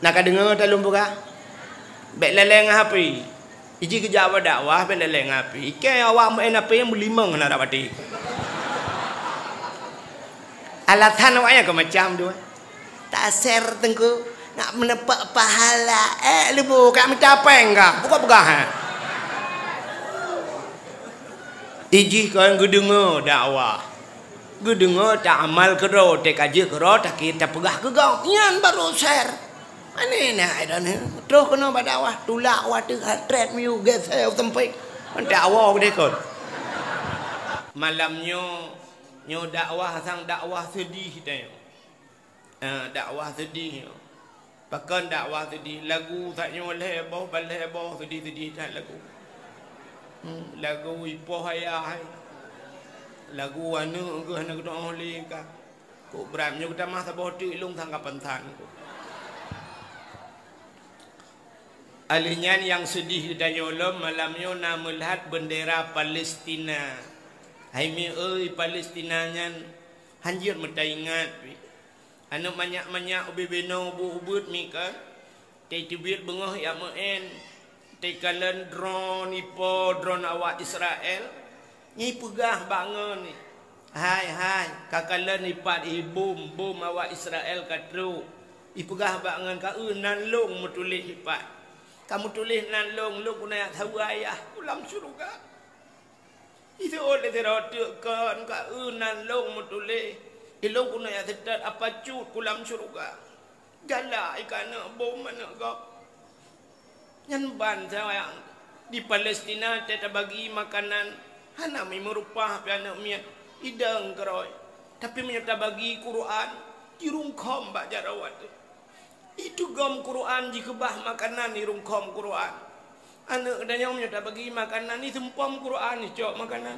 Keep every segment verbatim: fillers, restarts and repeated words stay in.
Na ka deungoe ta lôn peugah? Bèk lalèe ngon H P. Iji geujak bak dakwah bèk lalèe ngon H P. Ikei awak meu'en H P nyang meulimong hana dapati. Alasan awak nyan keu macam dua. Tak share teungku, nak meuneupok pahala. Eh, leubeh ka mita péng ka. Buka peugah, eh. Ijih kon geudeungoe dakwah. Geudeungoe ta amal keudroe, teuka jeuet keudroe, takheun tapeugah keu gob. Nyan baru share. Mane na ai dan troh keunoe bak dakwah, tulak watèe treb miu geuseuh u teumpék. Mantap awak geude kon. Malam nyoe, nyoe dakwah sang dakwah seudeh tanyoe. Ah, dakwah seudeh nyoe. Pakon dakwah seudeh? Lagu sak nyoe lhèe boh, ban lhèe boh, seudeh-seudeh that lagu. Hmm, lagu ipoh ayah, hai. Lagu aneuk geuh hana geutu'oh lé ka. Kok brat nyoe geutamah saboh teuk lôn sang kapan san. Alheuh nyan nyang seudeh geutanyoe lom malam nyoe na meulihat beundera Palestina. Hai mi oi, Palestina nyan hanjeuet meutaingat pih. Aneuk manyak-manyak ubé binoe ubeuet-ubeuet mi kan, teubiet beungoh jak meu'en, teukalon droe ipo droe awak Israel, nyan ipeugah bak ngon, "Hai, hai, ka kalon ipat ié bom, bom awak Israel ka trok." Ipeugah bak ngon, "Ka eu nan lôn meutuléh ipat. Ka meutuléh nan lôn, lôn keuneuk jak saweue ayah ku lam syeuruga." Iseuôt lé sidroe teuk kon, "Ka eu nan lôn meutuléh, ilôn keuneuk jak seutôt apa cut ku lam syeuruga." Galak ié keu aneuk bom aneuk gob. Nyan ban sawa di Palestina, teutabagi makanan, hana mi meurupah pih aneuk miet, idong keudroe. Tapi meunyoe tabagi Quran, jirungkhom bak jaroe watèe. Itugom Quran jikeubah makanan, irungkhom Quran. Aneuk geutanyoe meunyoe tabagi makanan, iseumpom Quran, icok makanan.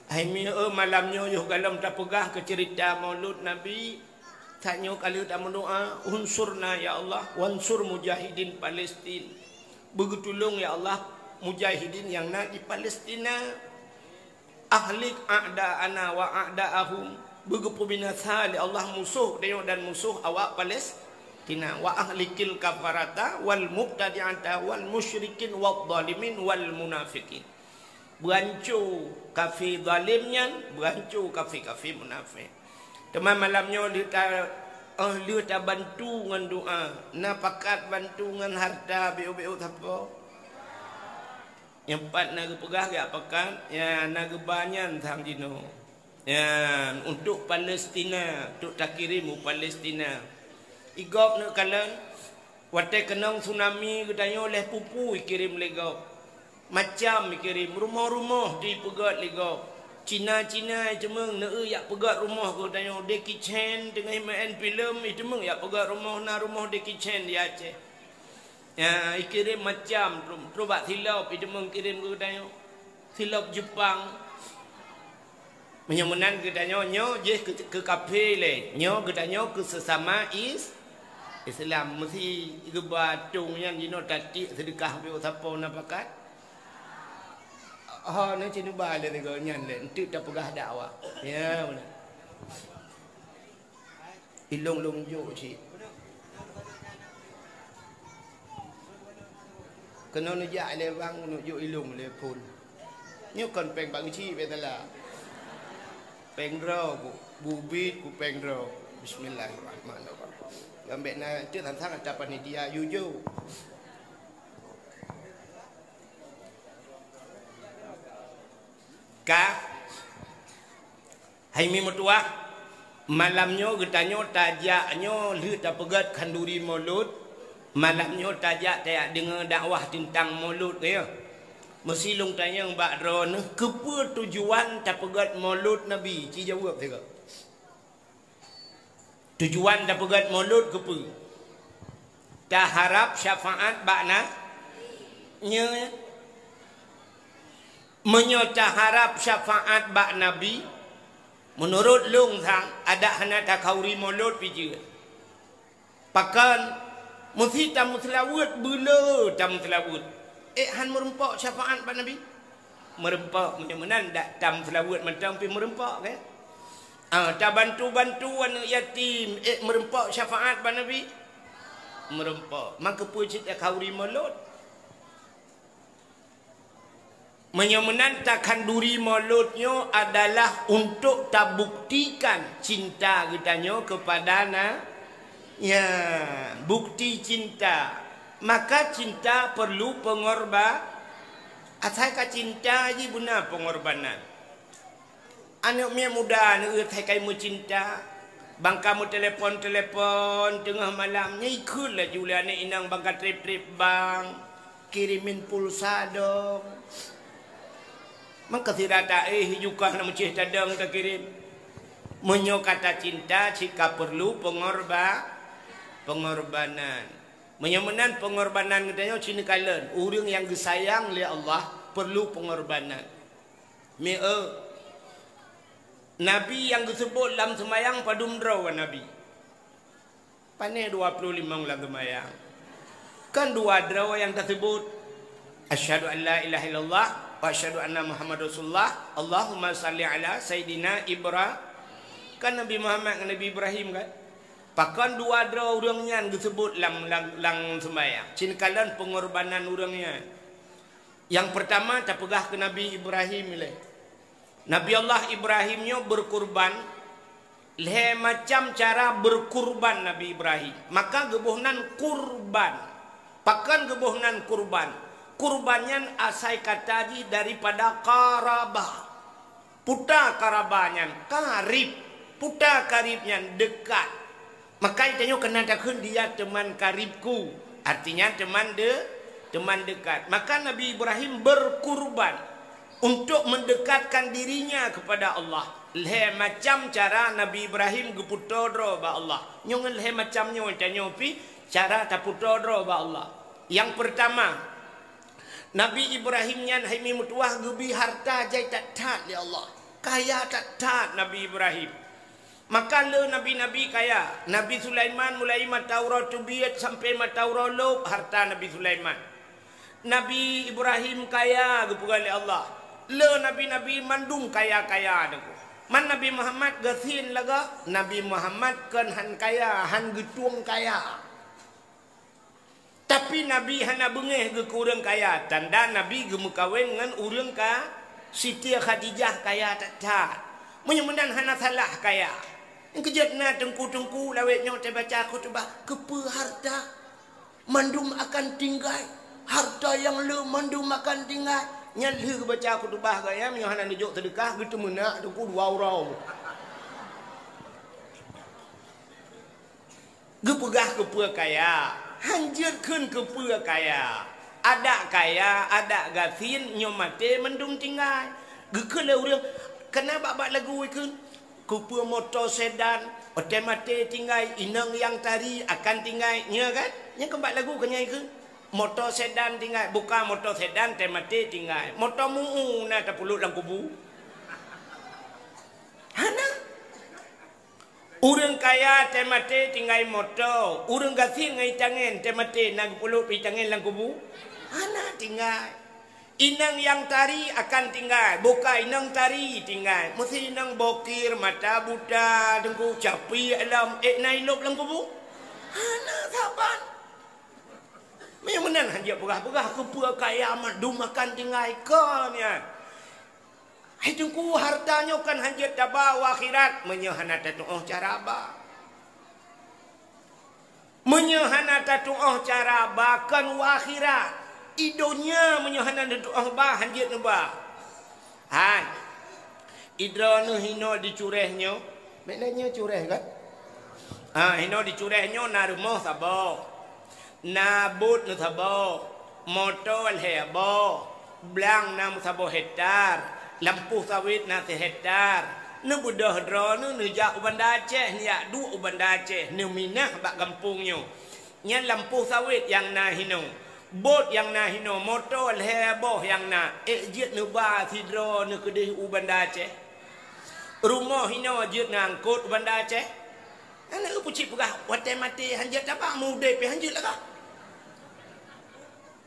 Hai mi oi, malam nyoe yoh galom tapeugah keu ceurita Maulud Nabi. Sak nyoe ka lheueh tameudoa, "Unsurna ya Allah, wansur mujahidin Palestin." Beugeutulông ya Allah mujahidin nyang na di Palestina. "Ahlik a'da'ana wa a'da'ahum." Beugeupeu binasa lé Allah musoh geutanyoe dan musoh awak Palestina. "Wa ahlikil kafarata wal mubtadi'ata wal musyrikin wad dhalimin wal munafiqin." Beuhanco kafé zalim nyan, beuhanco kafé-kafé munafék. Teuma malam nyoe lheueh ta-, oh, lheueh tabantu ngon doa, na pakat bantu ngon hareuta biôh-biôh sapo? Nyang pat na geupeugah geujak pakat, nyang na geuba nyan sang jinoe. Nyan untuk Palestina, untuk takirém u Palestina. Igob neuk kalon, watèe keunong tsunami geutanyoe lhèe peue-peue ikirém lé gob. Macam ikirém, rumoh-rumoh teuh ipeugöt lé gob. Cina-Cina iteumeung neu-eu jak peugöt rumoh keu geutanyoe. Jackie Chan teungoh meu'en filem, iteumeung jak peugöt rumoh, na rumoh Jackie Chan di Aceh. Ya, ikirém macam, trok, trok bak silop, iteumeung kirém keu geutanyoe. Silop Jepang. Meunyoe meunan geutanyoe, nyoe jih keu, keu kafé lé. Nyoe geutanyoe keu seusama is-, Islam. Meusi geuba tông nyan jinoe tatiek seudeukah bak sapo na pakat. Oh, na cit neuba lé sigoe nyan lé, enteuk tapeugah dakwah. Ya, meunan. Ilông lôn jok cit. Keunoe neujak lé bang, neujok ilông lé phôn. Nyoe kon péng bang cit, bèk salah. Péng droe ku, bubit ku péng droe. Bismillahirrahmanirrahim. Gambek na cit tantang ata panitia jujur. Ka Hai mi meutuwah, malam nyoe geutanyoe tajak nyoe lheueh tapeugöt khanduri Maulud. Malam nyoe tajak tajak deungoe dakwah teuntang Maulud, ka ya. Meusi lôn tanyong bak droeneuh, keupeue tujuan tapeugöt Maulud Nabi? Ci jaweueb sigoe. Tujuan tapeugöt Maulud keupeue? Taharab syafaat bak na-, nyoe. Meunyoe taharab syafaat bak Nabi, meunurot lôn sang, adak hana takhanduri Maulud pih jeuet. Pakon? Meusi tameuseulaweuet, beu le tameuseulaweuet. Ék han meurumpok syafaat bak Nabi? Meureumpok, meunyoe meunan dak tam seulaweuet mantong pih meureumpok, kan? Ah, tabantu-bantu aneuk yatim, eh, meureumpok syafaat bak Nabi? Meureumpok. Maka peue cit takhanduri mulod? Meunyoe meunan takhanduri mulod nyoe adalah untuk tabuktikan cinta geutanyoe kepada na-, ya, bukti cinta. Maka cinta perlu pengorba-, asai ka cinta jih beuna pengorbanan. Aneuk miet muda neueu that kai meucinta, bangka meutelepon-telepon teungoh malam, nyan ikheun laju lé aneuk inong bangka trép-trép bank, kirimin pulsa dong. Mangka sira taéh jukah na meucéh tadong takirém. Meunyoe ka tacinta cit ka peurlu pengorba-, pengorbanan. Meunyoe meunan pengorbanan geutanyoe cit neukalon, ureuëng nyang geusayang lé Allah peurlu pengorbanan. Mieu, Nabi nyang geuseubut lam seumayang padum droe Nabi? Pane dua ploh limong lam seumayang? Kan dua droe nyang taseubut, "Asyhadu an la ilaha illallah wa asyhadu anna Muhammad Rasulullah. Allahumma shalli ala Sayyidina Ibra-," kan Nabi Muhammad ngon Nabi Ibrahim, kan? Pakon dua droe ureuëng nyan geuseubut lam, lam, lam seumayang? Cit neukalon pengorbanan ureuëng nyan. Nyang peurtama tapeugah keu Nabi Ibrahim ilée. Nabi Allah Ibrahim nyoe beurkurban, lhée macam cara beurkurban Nabi Ibrahim. Maka geuboh nan kurban. Pakon geuboh nan kurban? Kurban nyan asai kata jih daripada qaraba. Peue ta qaraba nyan, karib. Peue ta karib nyan, dekat. Maka tanyoe keunan takheun dia teman karibku, artinya teman de-, teman dekat. Maka Nabi Ibrahim berkurban untuk mendekatkan dirinya kepada Allah. Lhée macam cara Nabi Ibrahim geupeutoe droe bak Allah. Nyoe ngon lhée macam nyoe tanyoe pih cara tapeutoe droe bak Allah. Nyang peurtama, Nabi Ibrahim nyan hai mi meutuwah geubi harta jai that-that lé Allah. Kaya that-that Nabi Ibrahim. Maka le nabi-nabi kaya. Nabi Sulaiman mulai mata uroe teubiet sampai mata uroe lôb harta Nabi Sulaiman. Nabi Ibrahim kaya geupeugah lé Allah. Le nabi-nabi mandum kaya-kaya teungku. Man Nabi Muhammad gasien lagak, Nabi Muhammad kon han kaya, han geutueng kaya. Tapi Nabi hana beungéh geuh keu ureuëng kaya, tanda Nabi geumeukawen ngon ureuëng ka, Siti Khadijah kaya that-that. Meunyoe meunan hana salah kaya. Nyang keujeuet na teungku-teungku lawét nyoe teubaca khutubah, keupeue harta mandum akan tinggai, harta nyang le mandum akan tinggai. Nyan lheueh geubaca khutubah gaya, meunyoe hana neujok seudeukah, geuteumeunak teungku dua uroe. Geupeugah keupeue kaya, han jeuet kheun keupeue kaya. Adak kaya, adak gasien, nyoe maté mandum tinggai. Geukheun lé ureuëng, kana bak-bak lagu ikheun, keupeue moto sedan, watée maté tinggai, inong nyang tari akan tinggai, nyoe kan? Nyan keuh bak lagu keu nyan ikheun. Moto sedan tinggai, buka moto sedan, watée maté tinggai. Moto mu'u na tapulot lam kubu. Hana. Ureuëng kaya watée maté tinggai moto, ureuëng gasien ngon itangen watée maté na geupulot itangen lam kubu? Hana tinggai. Inong nyang tari akan tinggai, buka inong tari tinggai. Meusi inong bokir, mata buta, teungku capi alam, ék na ilôb lam kubu? Hana saban. Meunyoe meunan han jeuet peugah-peugah keupeue kaya mandum akan tinggai kon nyan. Hai teungku, harta nyoe kan han jeuet taba u akhirat meunyoe hana tatuoh cara ba. Meunyoe hana tatuoh cara ba kon u akhirat, i donya meunyoe hana tatuoh ba han jeuet neuba. Hai, idroeneuh hinoe di Curéh nyoe, bék na nyoe Curéh kan? Ha, hinoe di Curéh nyoe na rumoh saboh. Na bot neusaboh, moto lhée boh, blang na meusaboh hektar, lampôh sawét na sihektar. Neubeudôh droeneuh neujak u Banda Aceh, neujak duek u Banda Aceh, neuminah bak gampông nyoe. Nyan lampôh sawét nyang na hinoe, bot nyang na hinoe, moto lhée boh nyang na, ék jeuet neuba sidroeneuh keudeh u Banda Aceh. Rumoh hinoe jeuet neuangkot u Banda Aceh. Hana geupeue cit peugah, watée maté han jeuet taba, meu udeb pih han jeuet lagak.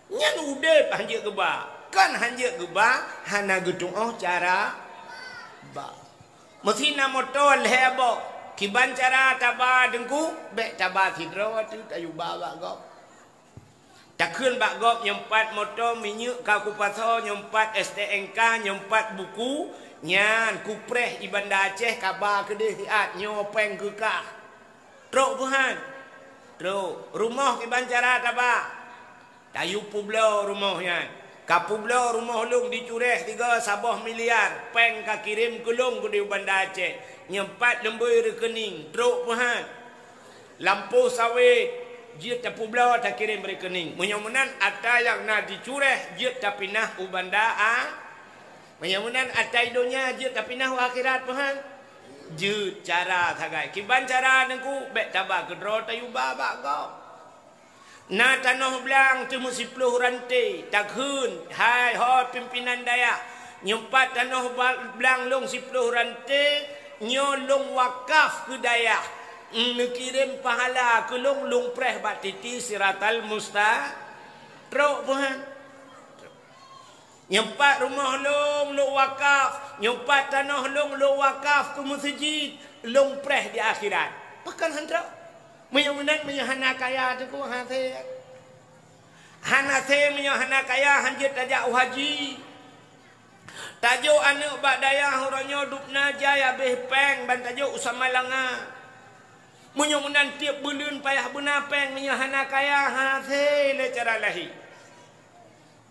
Nyan udeb han jeuet geuba. Kon hanjeuet geuba, hana geutu'oh cara ba. Meusi na moto lhèe boh, kiban cara taba Teungku, bèk taba sidroe ateueh tayue ba bak gob. Takheun bak gob nyoe pat moto, minyeuk ka kupasoe, nyoe pat S T N K, nyoe pat buku, nyan kupreh i Banda Aceh, kaba keudeh siat, nyoe péng keu kah. Trok peuhan. Trok. Rumoh kiban cara taba. Tayue peubloe rumoh nyan. Ka peubloe rumoh lôn di Cureh tiga saboh miliar, péng ka kirém keu lôn keudeh u Banda Aceh. Nyoe pat leumbôi rekening, trok peuhan. Lampôh sawét, jeuet tapeubloe takirém rekening. Meunyoe meunan atra nyang na di Cureh jeuet tapinah u Banda A. Meunyoe meunan atra donya jeuet tapinah u akhirat peuhan. Jeuet cara sagai. Kiban cara Teungku, bèk taba keudroe tayue ba bak gob. Na tanoh blang teuh meusiploh ranté, takheun, hai ho pimpinan dayah, nyoe pat tanoh ba-, blang lôn siploh ranté, nyoe lôn wakaf keu dayah. Neukirém pahala keu lôn, lôn preh bak titi Siratal Musta-, trok peuhan. Nyoe pat rumoh lôn, lôn wakaf. Nyoe pat tanoh lôn, lôn wakaf keu meuseujid. Lôn preh di akhirat. Pakon han trok? Meunyoe meunan, meunyoe hana kaya Teungku, hase. Hana se, meunyoe hana kaya, hanjeuet tajak u haji. Tajok aneuk bak dayah uroe nyoe dubna jai habéh péng ban tajok u Samalanga. Meunyoe meunan tiep buleuen payah beuna péng, meunyoe hana kaya, hase lé cara lahé.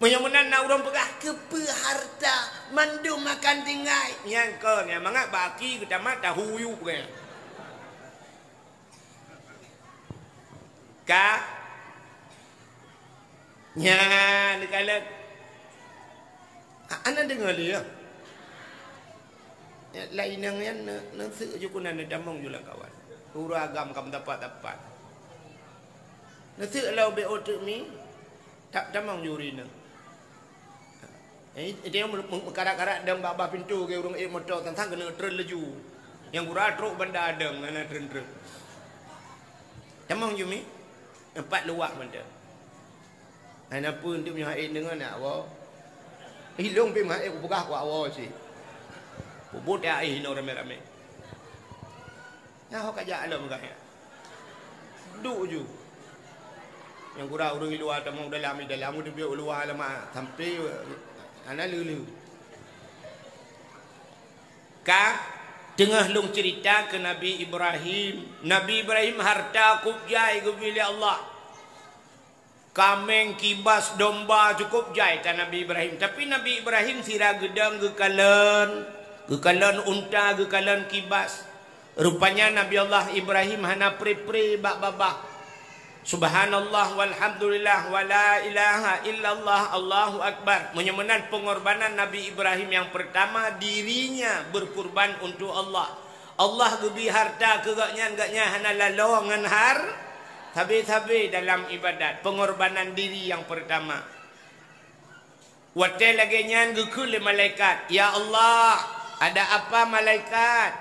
Meunyoe meunan na ureuëng peugah, "Keupeue harta mandum akan tinggai?" Nyan kon, nyang mangat bak aki geutamat tahu yub nyan. Ka? Nyan, neukalon. A-, hana deungoe lé, ya? Ya, laén nyang nyan ne-, neuseuek ju keunan, neutamong ju lam kawan. Ureuëng agam ka meudapat-dapat. Neuseuek lau B O teuk mi. Ta-, tamong ju uri nyoe. Eh, itu yang meukarat-karat dong bak, bak pintu ke ureuëng ék moto, tang-tang keuneuk treun laju. Nyang gura trok banda dong, hana treun-treun. Tamong ju mi, empat luwah mantong. Hana peue untuk meunyoe hak ék deungon nak awoe. Ilong pih meuhak ék kupeugah ku awoe cit. Peubuet ya ih inoe ramé-ramé. Nyan ho kajak lom gaya. Duek ju. Nyang gura ureuëng i luwa tamong dalam, i dalam udah biar luwa lama sampai hana leu-leu. Ka teungoh lôn cerita keu Nabi Ibrahim. Nabi Ibrahim harta kup jai geubri lé Allah. Kaméng, kibas, domba cukôp jai tan Nabi Ibrahim. Tapi Nabi Ibrahim sira geudong geukalon, geukalon unta, geukalon kibas. Rupanya Nabi Allah Ibrahim hana pre-pre bak babah. Subhanallah walhamdulillah wala ilaha illallah Allahu akbar. Meunyoe meunan pengorbanan Nabi Ibrahim yang pertama, dirinya berkurban untuk Allah. Allah geubri harta keu gobnyan, gobnyan hana lalo ngon har-, sabe-sabe dalam ibadat, pengorbanan diri yang pertama. Watée lagée nyan geukheun lé malaikat, "Ya Allah, ada apa malaikat?"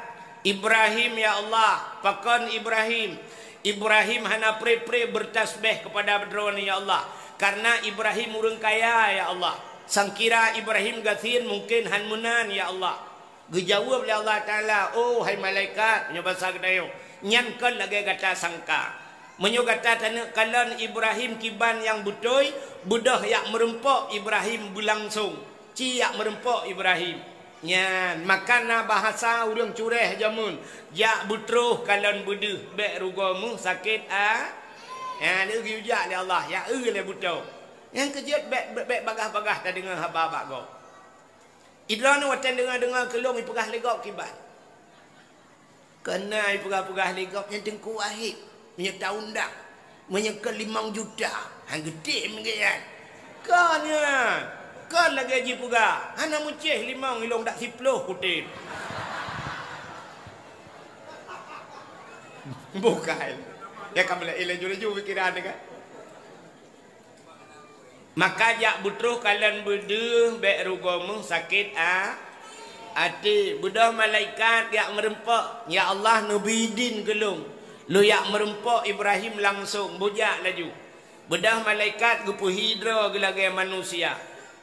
"Ibrahim, ya Allah." "Pakon Ibrahim?" "Ibrahim hana pre-pre bertasbeh kepada Droeneuh, ya Allah. Karena Ibrahim ureuëng kaya, ya Allah. Sangkira Ibrahim gasien mungkin han meunan, ya Allah." Geujaweueb lé Allah Taala, "Oh, hai malaikat," meunyoe basa geutanyoe, "nyan kon lagée gata sangka. Meunyoe gata taneuk kalon Ibrahim kiban nyang beutôi, beudôh jak meurumpok Ibrahim beulangsong. Ci jak meurumpok Ibrahim." Nyan, maka na bahasa ureuëng cureh jameun, "Jak beutroh kalon beudeuh, bék rugoe meuh sakét a-," nyan lé geuyue jak lé Allah, jak eu lé beutoe. Nyan keujeuet bék, bék, bék bagaih-bagaih tadeungoe haba bak gob. Idroeneuh watée deungoe-deungoe keu lôn ipeugah lé gob kiban. Keunan ipeugah-peugah lé gob nyan Teungku Wahid, meunyoe taundang, meunyoe keu limong juta, han geutem geuyan. Kon nyan, kon lagée jipeugah, hana meucéh limong ilong dak siploh kutem. Bukai. Ya ka meulai laju-laju pikiran kan. Maka jak beutroh kalon beudeuh bék rugoe meuh sakét a-, até. Beudôh malaikat jak meurumpok, "Ya Allah, neubi idin keu lôn. Lôn jak meurumpok Ibrahim langsong, beujak laju." Beudôh malaikat geupeuhi droe geulagée manusia.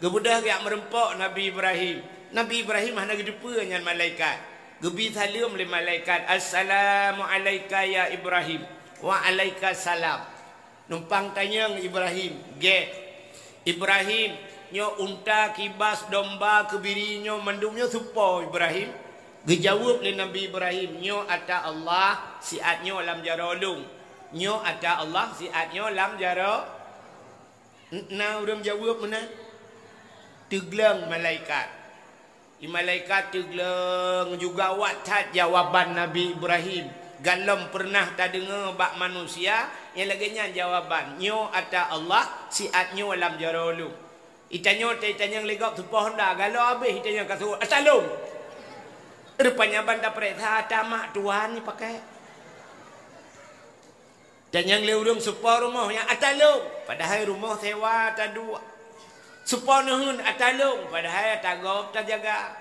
Geubeudôh geujak meureumpok Nabi Ibrahim. Nabi Ibrahim hana geuteupeue nyan malaikat. Geubi saleuem lé malaikat, "Assalamu alaika ya Ibrahim." "Wa alaika salam." Numpang tanyong Ibrahim, "Gét, Ibrahim, nyoe unta, kibas, domba, keubiri nyoe mandum nyoe soe po, Ibrahim?" Geujaweueb lé Nabi Ibrahim, "Nyoe ata Allah, siat nyoe lam jaroe lôn. Nyoe ata Allah, siat nyoe lam jaroe." Na ureuëng jaweueb meunan? Teugleng malaikat. Di malaikat teugleng juga awak that jawaban Nabi Ibrahim. Galom peureunah tadeungoe bak manusia nyang lagée nyan jawaban, "Nyoe ata Allah, siat nyoe lam jaroe lôn." Itanyoe teuitanyong lé gob teupoh honda, galo habéh itanyong ka seuôt, "Ata lôn?" Rupanya ban tapareksa ata mak tuan nyoe pakai. Dan nyang lé ureuëng soe po rumoh nyang ata lôn, padahai rumoh sewa taduek. Soe po neuheun ata lôn, padahai ata gob tajaga.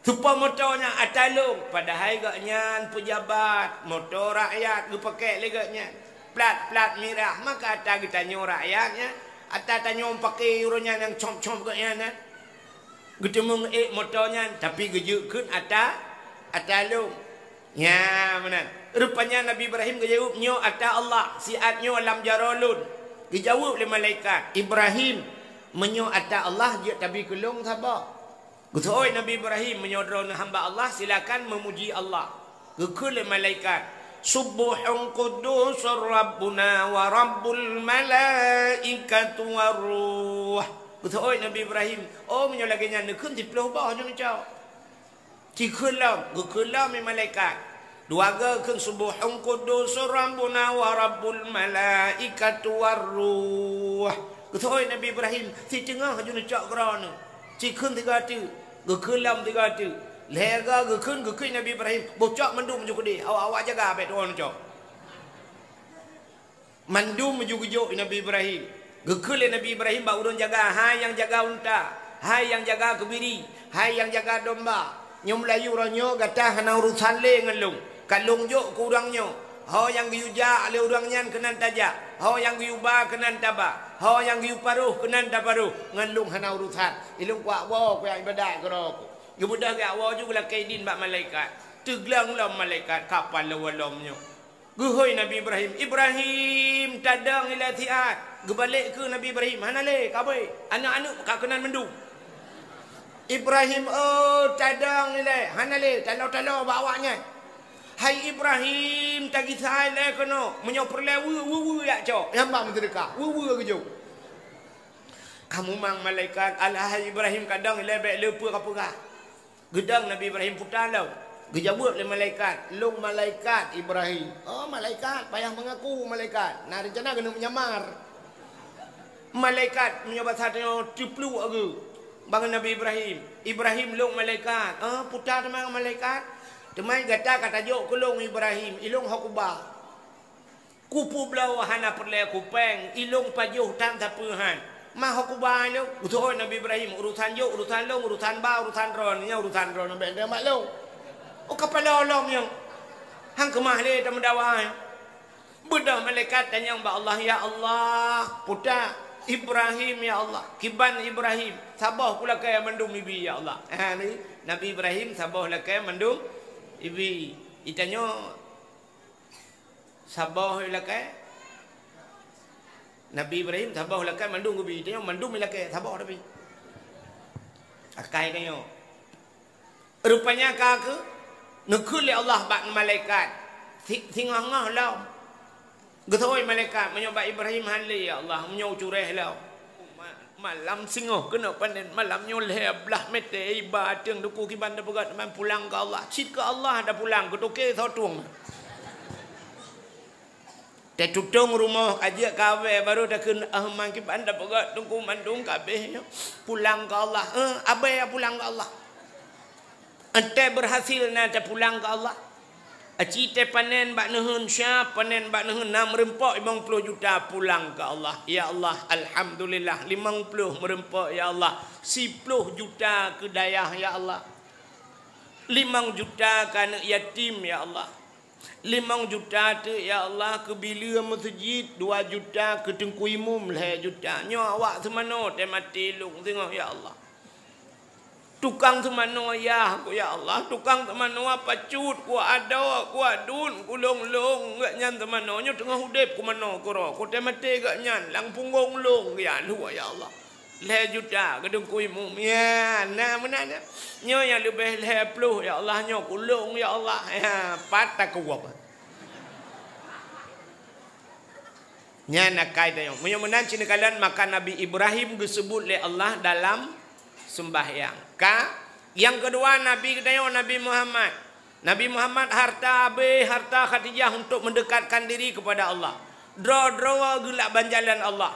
Soe po moto nyang ata lôn, padahai gobnyan peujabat, moto rakyat geupakék lé gobnyan. Plat-plat mirah, maka ata geutanyoe rakyat nyan, ata tanyoe paké uroe nyan nyang com-com gobnyan nyan. Geuteumeung ék moto nyan, tapi geujeuet kheun ata, ata lôn. Nya meunan. Rupanya Nabi Ibrahim geujaweueb, "Nyoe ata Allah, siat nyoe lam jaroe lôn." Geujaweueb lé malaikat, "Ibrahim, meunyoe ata Allah, jeuet tabi keu lôn saboh." Geuseuôt Nabi Ibrahim, "Meunyoe droeneuh hamba Allah, silakan meumuji Allah." Geukheun lé malaikat, "Subbuhun quddusur Rabbuna wa Rabbul malaikatu war ruh." Geuseuôt Nabi Ibrahim, "Oh, meunyoe lagée nyan, neukheun siploh boh nyoe neucok." Cikheun lom, geukheun lom lé malaikat. Dua goe kheun, "Subbuhun quddusur Rabbuna wa Rabbul malaikatu war ruh." Geuseuôt Nabi Ibrahim, "Siteungoh ju neucok keudroe neuh." Cikheun tiga teuk, geukheun lom tiga teuk. Lhée goe geukheun, geukheun Nabi Ibrahim, "Boh cok mandum ju keudeh, awak-awak jaga bék tuwoe neucok." Mandum ju geujok Nabi Ibrahim. Geukheun lé Nabi Ibrahim bak ureuëng jaga, "Hai nyang jaga unta, hai nyang jaga keubiri, hai nyang jaga domba. Nyoe meulayeue uroe nyoe gata hana urosan lé ngon lôn. Ka lôn jok keu ureuëng nyoe. Ho nyang geuyue jak lé ureuëng nyan keunan tajak, ho nyang geuyue ba keunan taba, ho nyang geuyue paroh keunan taparoh. Ngon lôn hana urosan. Ilôn kuak woe kujak iébadat keudroe ku." Geubeudôh geujak woe ju geulakée idin bak malaikat. Teugleng lom malaikat, ka paloe lom nyoe. Geuhôi Nabi Ibrahim, "Ibrahim, tadong ilée siat." Geubalek keu Nabi Ibrahim, "Hana lé, ka abée. Aneuëk-aneuëk ka keunan mandum." "Ibrahim, oh, tadong ilée, hana lé, taloe-taloe bak awaknyan. Hai Ibrahim, tagisa ilée keunoe, meunyoe peureulée weue, weue-weue jak cok, nyang ba meuseudeukah, weue-weue geujok." Ka mumang malaikat, "Alah hai Ibrahim, kadong ilée bék le peue ka peugah." Geudong Nabi Ibrahim puta lom. Geujaweueb lé malaikat, "Lôn malaikat Ibrahim." "Oh, malaikat, payah meungaku malaikat. Na reuncana keuneuk menyamar." Malaikat meunyoe basa tanyoe teupluek geuh bangon Nabi Ibrahim. "Ibrahim, lôn malaikat." "Oh, puta teuma malaikat. Teuma gata ka tajok keu lôn Ibrahim, ilôn ho kuba. Kupeubloe hana peureulée kupéng, ilôn pajoh tan sapeue han. Ma ho kuba ilôn." Geuseuôt Nabi Ibrahim, "Urosan jok, urosan lôn, urosan ba, urosan droeneuh, nyoe urosan droeneuh bék neudeungoe lôn." Oh, ka paloe lom nyoe. Han keumah lé tameudawa nyoe. Beudôh malaikat tanyong bak Allah, "Ya Allah, puta Ibrahim, ya Allah. Kiban Ibrahim, saboh kulakée mandum ibi, ya Allah." Ha, ni, Nabi Ibrahim saboh lakée mandum ibi. Itanyoe saboh ilakée. Nabi Ibrahim saboh ilakée mandum geubi. Tanyoe mandum ilakée saboh tapi. Akai tanyoe. Rupanya ka keu neukheun lé Allah bak malaikat. Si-, singoh-ngoh lom. Geuseuôt malaikat, "Meunyoe bak Ibrahim han lé, ya Allah, meunyoe cureh lom." Malam singoh keunoe panen, malam nyoe lhée blaih meuté iba ateueng duku kiban tapeugét teuma pulang keu Allah. Cit keu Allah tapulang, keu toke soe tueng. Tatutong rumoh ka jeuet kawé, barô takheun, "Ah, man kiban tapeugét duku mandum ka abéh nyoe. Pulang keu Allah." Eh, abée pulang keu Allah. Enté berhasil na tapulang keu Allah. Aci tée panen bak neuheun, siap panen bak neuheun, na meureumpok limong ploh juta pulang keu Allah. Ya Allah, alhamdulillah, limong ploh meureumpok, ya Allah. Siploh juta keu dayah, ya Allah. Limong juta keu aneuëk yatim, ya Allah. Limong juta teuk, ya Allah, keu bileue meuseujid, dua juta keu teungku imum, lhèe juta. Nyoe awak seumanoe teumaté lôn singoh, ya Allah. Tukang seumanoe yah ku, ya Allah, tukang seumanoe pacut ku, adoe ku, adun ku, lôn-lôn geuh nyan seumanoe nyoe teungoh udeb ku manoe keudroe, ku teumaté geuh nyan lam punggong lôn, ya Allah, ya Allah. Lhèe juta keu teungku imum. Ya, na meunan nyan. Nyoe nyang leubeh lhèe ploh, ya Allah, nyoe keu lôn, ya Allah. Ya, pat takeuwab. Nyan akai tanyoe. Meunyoe meunan cit neukalon, maka Nabi Ibrahim geuseubut lé Allah dalam seumbahyang. Ka, nyang keudua Nabi geutanyoe Nabi Muhammad. Nabi Muhammad harta habéh, harta Khadijah untuk mendekatkan diri kepada Allah. Droe-droe geulak ban jalan Allah.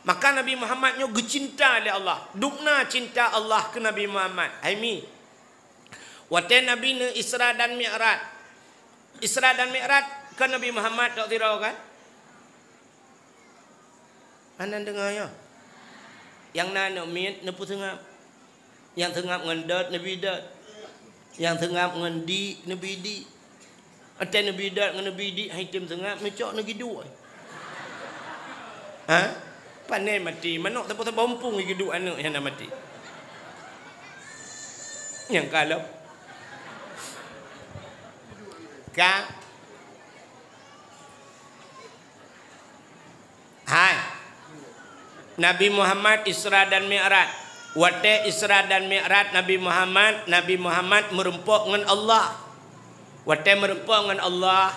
Maka Nabi Muhammad nyoe geucinta lé Allah. Dubna cinta Allah keu Nabi Muhammad. Hai mi. Watèe Nabi neu Isra dan Mi'raj. Isra dan Mi'raj kan Nabi Muhammad tok sidroe kan? Hana deungoe nyoe. Nyang na aneuk miet neupeuseungab. Nyang seungab ngon dot neubi dot. Nyang seungab ngon dik neubi dik. Watèe neubi dot ngon neubi dik han item seungab, neucok neugiduek. Ha? Pane maté, manok saboh-saboh umpung igiduek aneuk nyang na maté. Nyang kalon. Ka. Hai. Nabi Muhammad Isra dan Mi'raj. Watèe Isra dan Mi'raj Nabi Muhammad, Nabi Muhammad meureumpok ngon Allah. Watèe meureumpok ngon Allah,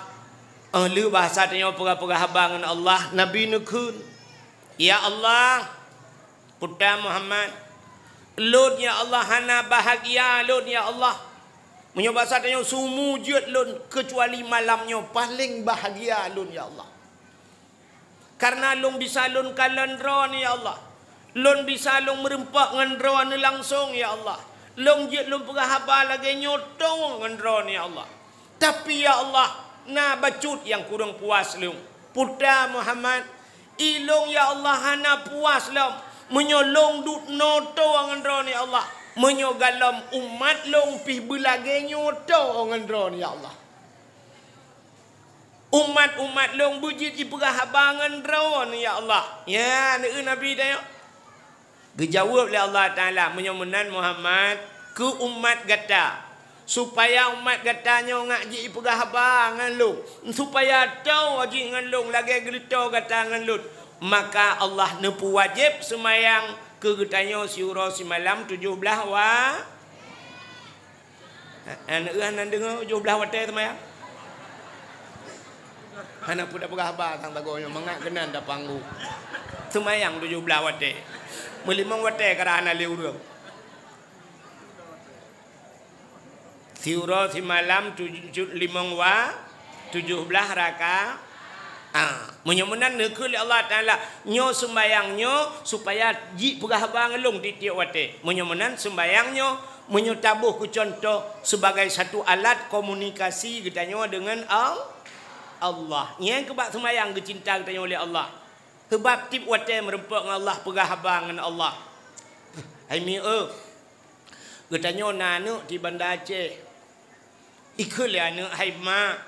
óh lheueh bahasa tanyoe peugah-peugah haba ngon Allah, Nabi neukheun, "Ya Allah, Puta Muhammad, lôn ya Allah hana bahagia lôn ya Allah. Meunyoe basa tanyoe sumu jeuet lôn keucuali malam nyoe paleng bahagia lôn ya Allah. Kareuna lôn bisa lôn kalon Droeneuh ya Allah. Lôn bisa lôn meureumpok ngon Droeneuh langsong ya Allah. Lôn jeuet lôn peugah haba lagèe nyoe toe ngon Droeneuh ya Allah. Tapi ya Allah, na bacut nyang kurang puas lôn. Puta Muhammad, ilôn ya Allah hana puas lom meunyoe lôn duek noe toe ngon Droeneuh ya Allah. Meunyoe galom umat lôn pih beulagèe nyoe toe ngon Droeneuh ya Allah. Umat-umat lôn beujeuet jipeugah haba ngon Droeneuh ya Allah." Ya, neu Nabi tanyoe. Geujaweueb lé Allah Taala, "Meunyoe meunan Muhammad, keu umat gata, supaya umat gata nyoe ngak jipeugah haba ngon lôn, supaya toe jih ngon lôn lagèe geuleutoe gata ngon lôn, maka Allah neupeuwajéb seumayang keu geutanyoe siuroe simalam tujoh blaih wa-" Aneuk hana deungoe, tujoh blaih watèe seumayang. Hana peue tapeugah haba sang sagoe nyoe, mangat keunan tapanggu. Seumayang tujoh blaih watèe. Meulimong watèe ka hana lé ureueng. Siuroe simalam tujoh, limong wa-, tujoh blaih raka-, Ah, meunyoe meunan neukheun lé Allah Taala, nyoe seumbayang nyoe supaya jipeugah haba ngon lôn tiep-tiep watèe. Meunyoe meunan seumbayang nyoe, meunyoe taboh keu cuntoh sebagai satu alat komunikasi geutanyoe deungon Al-, Allah. Nyan keuh bak seumbayang geucinta geutanyoe lé Allah. Seubab tiep watèe meureumpok ngon Allah, peugah haba ngon Allah. Hai mi eu, geutanyoe na aneuk di Banda Aceh. Ikheun lé aneuk, "Hai mak,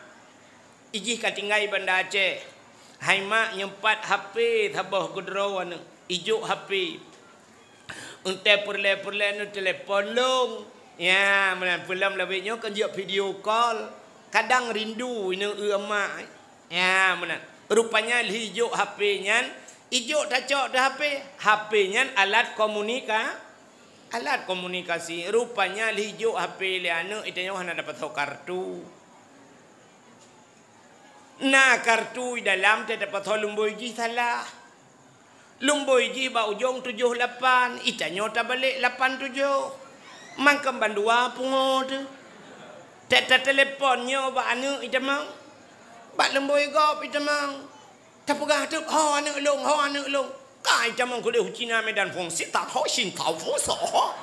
ijih ka tinggai Banda Aceh. Hai mak, nyoe pat H P saboh keudroe aneuk. Ijok H P. Eunteuk peureulèe-peureulèe neuteulepon lôn." Ya, meunan peulom lawét nyoe kan jeuet video call. Kadang rindu ineuk eu mak. Ya, meunan. Rupanya lheuh ijok H P nyan, ijok tacok teuh H P. H P nyan alat komunika-, Alat komunikasi, rupanya lheuh ijok H P lé aneuk, itanyoe hana tapasoe kartu. Na kartu i dalam, teuh tapasoe lumbôi jih salah. Lumbôi jih bak ujong tujoh lapan, itanyoe tabalek lapan tujoh. Mangkém bandua pungo teuh. Teuh tateulepon nyoe bak aneuk itamong. Bak lumbôi gob itamong. Tapeugah teuk, "Ho aneuk lôn, ho aneuk lôn." Kai tamong keudeh u Cina Medan fungsi tak ho shin tau fungsi ho.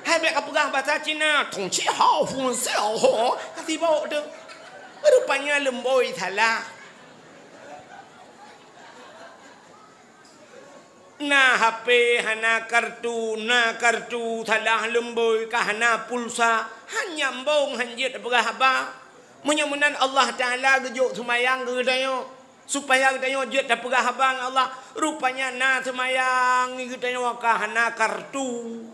Hai bèk kapeugah basa Cina, "Tong ci hao fungsi ho." Ka sibok teuk. Rupanya lumbôi salah. Na H P hana kartu, na kartu salah lumbôi ka hana pulsa. Han nyambong han jeuet peugah haba. Meunyoe meunan Allah Taala geujok seumayang keu geutanyoe, supaya geutanyoe jeuet tapeugah haba ngon Allah, rupanya na seumayang geutanyoe ka hana kartu.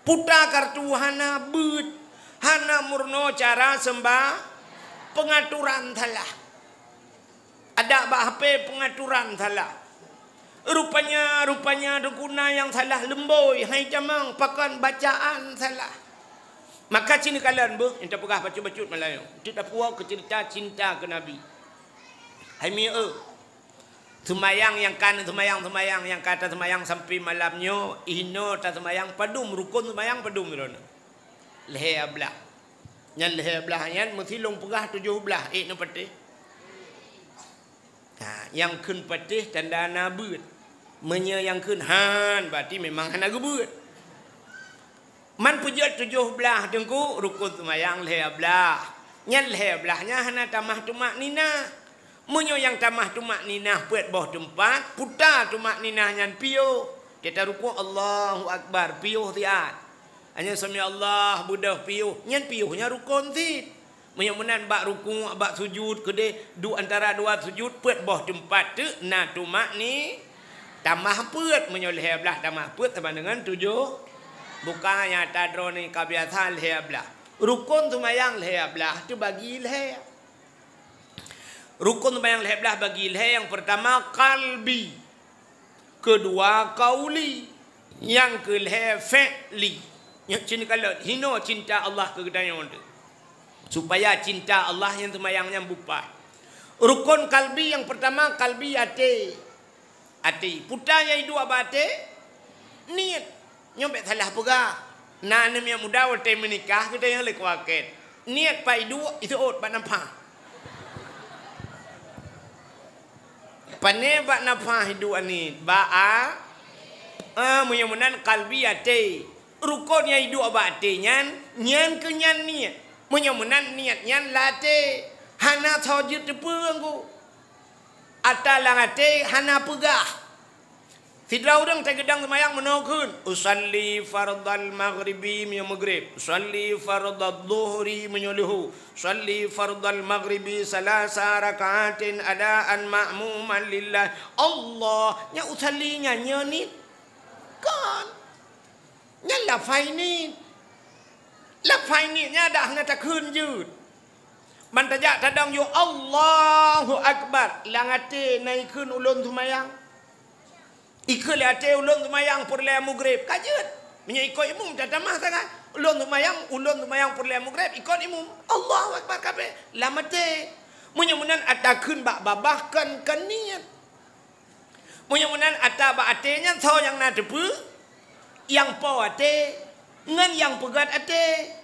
Puta kartu hana beuet, hana meurunoe cara seumba-, peungaturan salah. Adak bak H P peungaturan salah. Rupanya, rupanya teungku na nyang salah leumbôi, hai tamong, pakon bacaan salah. Maka ci neukalon beuh, nyang tapeugah bacut-bacut Meulayu. Teuk tapuwoe keu ceurita cinta keu Nabi. Hai mieu, seumayang nyang ka seumayang-seumayang nyang ka taseumayang sampoe malam nyoe, inoe taseumayang padum rukon seumayang padum droeneuh? Lhèe blah. Nyan lhèe blah nyan meusi lôn peugah tujoh blah, ék neupatéh? Ha, nyang kheun patéh tanda na beuet. Meunyoe nyang kheun han, berarti memang hana geubeuet. Man peujeuet tujoh blah teungku, rukon seumayang lhèe blah. Nyan lhèe blah nyan hana tamah tumakninah. Meunyoe nyang tamah tumakninah peuet boh teumpat, puta tumakninah nyan piôh. Teuta rukon Allahu Akbar, piôh siat. Hanya sami Allah beudôh piôh, nyan piôh nyan rukon cit. Meunyoe meunan bak rukuk, bak sujud, keudeh duek antara dua sujud, peuet boh teumpat teuk na tumakni-, tamah peuet. Meunyoe lhèe blah tamah peuet sama dengan tujoh. Bukan nyata droeneuh ka biasa lhèe blah. Rukon seumayang lhèe blah teubagi lhèe. Rukon seumayang lhèe blah bagi lhèe, nyang peurtama kalbi. Keudua qauli, nyang keulhèe fi'li. Nyoe cit neukalon, hinoe cinta Allah keu geutanyoe teuh. Supaya cinta Allah nyang seumayang nyan beupaih. Rukon kalbi nyang peurtama, kalbi até. Até. Puta nyang iduek bak até, niet. Nyoe bèk salah peugah. Na aneuk miet muda watèe meunikah geutanyoe lé kuakét. Niet pat iduek, iseuôt bak nafah. Pané bak nafah iduek niet, bak a-, ah, meunyoe meunan kalbi até. Rukon nyang iduek bak até nyan, nyan keuh nyan niet. Meunyoe meunan niet nyan lam até, hana soe jeuet teupeue ngon. Ata lam até hana peugah. Sidroe ureueng tageudong seumayang meunoe kheun, "Usalli fardhal maghribi," meunyoe maghrib, "Usalli fardhadh dhuhri," meunyoe luhu, "Usalli fardhal maghribi salasa raka'atin adaan ma'muman lillah." Allah, nyan usalli nyan nyoe niet? Kon. Nyan lafai niet. Lafai niet nyan dak hana takheun jeuet. Ban tajak tadong yôh Allahu Akbar, lam até na ikheun ulôn seumayang. Ikheun lé até ulôn seumayang peureulèe maghrib, ka jeuet. Meunyoe ikot imum tatamah sangat. Ulôn seumayang, ulôn seumayang peureulèe maghrib, ikot imum. Allahu Akbar kabéh, lam até. Meunyoe meunan ata kheun bak babah kon, kon niet. Meunyoe meunan ata bak até nyan soe nyang na teupeue? Nyang po até ngon nyang peugöt até.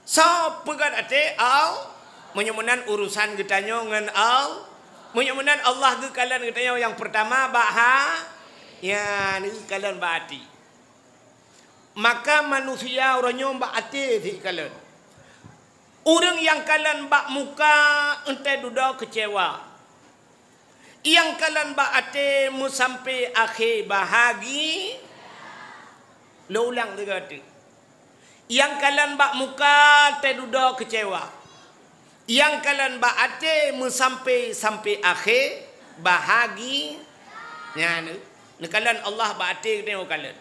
Soe peugöt até? Al-, meunyoe meunan urusan geutanyoe ngon Al-, meunyoe meunan Allah geukalon geutanyoe nyang peurtama bak ha-, nyan geukalon bak até. Maka manusia uroe nyoe bak até sit kalon. Ureueng nyang kalon bak muka, enteuk dudoe keucewa. Nyang kalon bak até meusampé akhé bahagi-, lôn ulang sigoe teuk. Nyang kalon bak muka, enteuk dudoe keucewa. Nyang kalon bak até meusampé, sampé akhé bahagi-, nyan, neukalon Allah bak até geutanyoe kalon.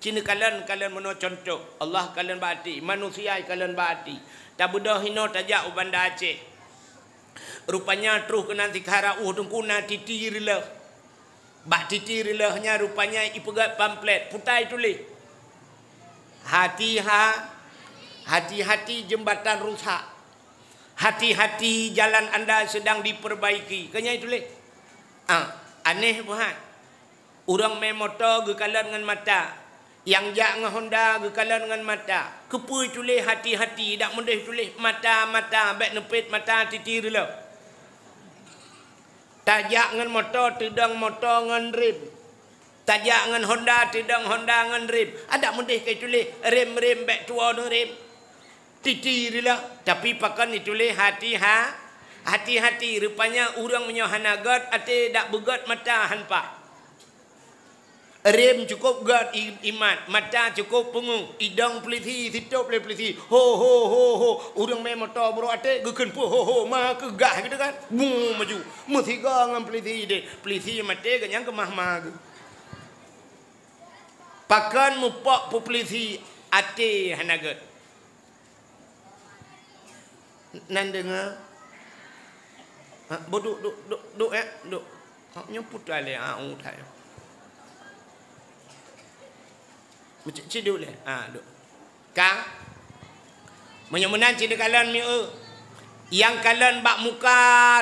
Ci neukalon, neukalon meunoe cuntoh, Allah kalon bak até, manusia kalon bak até. Tabeudôh inoe tajak u Banda Aceh. Rupanya troh keunan sikhala ueh teungku na titi reulôh. Bak titi reulôh nyan rupanya ipeugöt pamflet, peue ta ituléh? Hati-ha-, hati-hati jembatan rusak. Hati-hati jalan anda sedang diperbaiki. Keu nyan ituléh. Ah, aneh buhan. Ureueng mé moto geukalon ngon mata, nyang jak ngon honda geukalon ngon mata. Keupeue tuléh hati-hati, dak meudeh tuléh mata-mata, bèk neupet mata titi reulôh. Tajak ngon moto, teudong moto ngon rem. Tajak ngon honda, teudong honda ngon rem. Adak meudeh ka tuléh rem-rem, bèk tuwoe neurem. Titi reulôh, tapi pakon ituléh hati-ha-, hati-hati. Rupanya ureueng meunyoe hana göt até, dak beugöt mata han paih. Rem cukôp gét i-, imat, mata cukôp peungeuh, idong peulisi, sitôp lé peulisi. Ho, ho, ho, ho. Ureuëng mé moto brôk até geukheun peue ho, ho, ma keugah gitu kan. Bu maju. Meusigoe ngon peulisi deh. Peulisi maté gét nyang keumah-mah geuh. Pakon mupok peue peulisi até hana gét. Nan deungoe? Ha, boh duek, duek, duek, duek, eh, duek. Ha, nyoe putra lé, ha, u that. Meucit-cit duek lé. Ha, duek. Ka? Meunyoe meunan cit neukalon mieu. Nyang kalon bak muka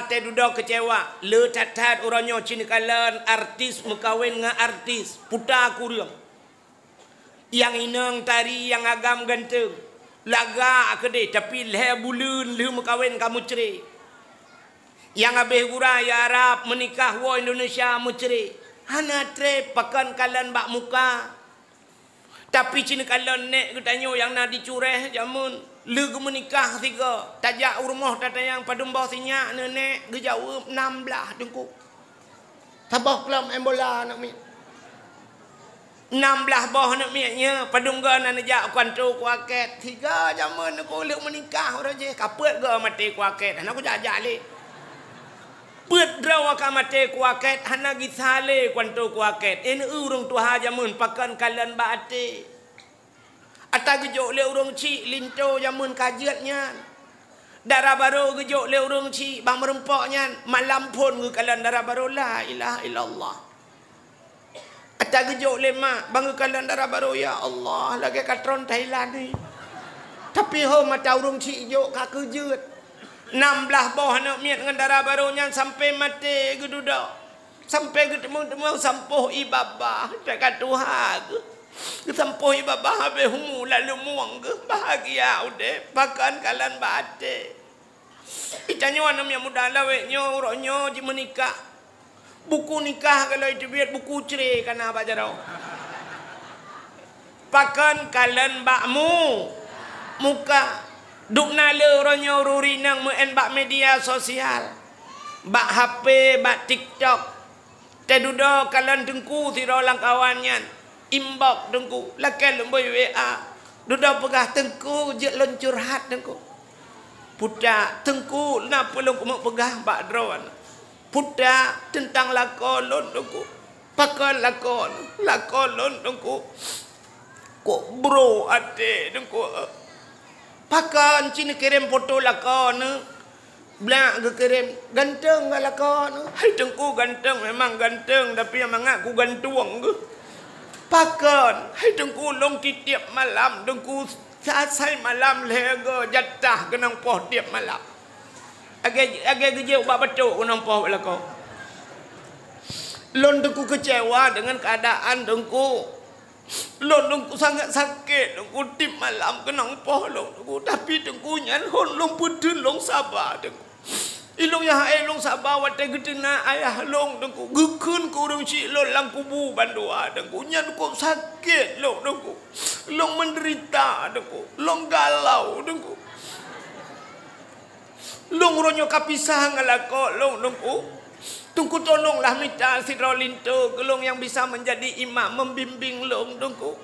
teududoe keucewa. Le that-that uroe nyoe cit neukalon artis meukawen ngon artis. Puta kureueng. Nyang inong tari nyang agam ganteng, lagak keudeh, tapi lhée buleuen lheueh meukawen ka meucre. Nyang habéh gura ya Arab meunikah woe Indonesia meucre. Hana treb pakon kalon bak muka. Tapi cit neukalon nék geutanyoe nyang na di Cureh jameun lheueh geumeunikah sigoe. Tajak u rumoh tatanyong padum boh sinyak neunék, geujaweueb nam blaih teungku. Saboh klub main bola aneuk miet. Nam blaih boh aneuk miet nyoe, padum goe na neujak u kanto kuakét. Tiga jameun neuku lheueh meunikah uroe jih, ka peuet goe maté kuakét. Hana kujak-jak lé. Peuet droe ka maté kuakét, hana gisa lé kanto kuakét. Ên ureuëng tuha jameun pakon kalon bak até. Ata geujok lé ureuëng chik linto jameun ka jeuet nyan. Dara barô geujok lé ureuëng chik bak meureumpok nyan, malam phon geukalon dara barô, la ilaha illallah. Ata geujok lé mak, ban geukalon dara barô, ya Allah, lagée ka tron Thailand ni. Tapi ho mata ureuëng chik jok ka keujeuet. Nam blaih boh aneuk miet ngon dara barô nyan sampai maté geududoe. Sampai geuteumong-teumong sampoh ié babah, teuka tuha geuh. Geusampoh ié babah habéh umu lalu mueng geuh, bahagia udeb, pakon kalon bak até. Geutanyoe aneuk miet muda lawét nyoe, uroe nyoe jimeunikah. Buku nikah kalau iteubiet, buku cre kana bak jaroe. Pakon kalon bak mu-, muka. Dubna le uroe nyoe ruri nyang meu-én bak media sosial. Bak H P, bak TikTok. Teududoe kalon teungku sidroe lam kawan nyan. Inbox teungku, lakée lôn bui W A. Dudoe peugah teungku jeuet lôn curhat teungku. Puta teungku na peue lôn keumeung peugah bak droe. Puta teuntang lakoe lôn teungku. Pakon lakoe, lakoe lôn teungku. Kok bro até teungku. Pakon cit neukirém foto lakoe neuh. Blak geukirém, ganteng gak lakoe neuh. Hai teungku ganteng, memang ganteng, tapi nyang mangat ku gantueng geuh. Pakon, hai teungku lôn tiep-tiep malam teungku, asai malam lhée goe jatah keunong poh tiep malam. Agée, agée geujok bak batok keunong poh bak lakoe. Lôn teungku keucewa deungon keuadaan teungku. Lôn teungku sangat sakét, teungku tiep malam keunong poh lôn teungku, tapi teungku nyan hon lôn peuteun lôn saba teungku. Ilôn nyang hai lôn saba watée geuteunak ayah lôn teungku, geukheun keu ureuëng chik lôn lam kubu bandua teungku, nyan kok sakét lôn teungku. Lôn meudeurita teungku, lôn galau teungku. Lôn uroe nyoe ka pisah ngon lakoe lôn teungku. Teungku tolonglah mita sidroe linto keu lôn nyang bisa meunjadi imam meubimbéng lôn teungku.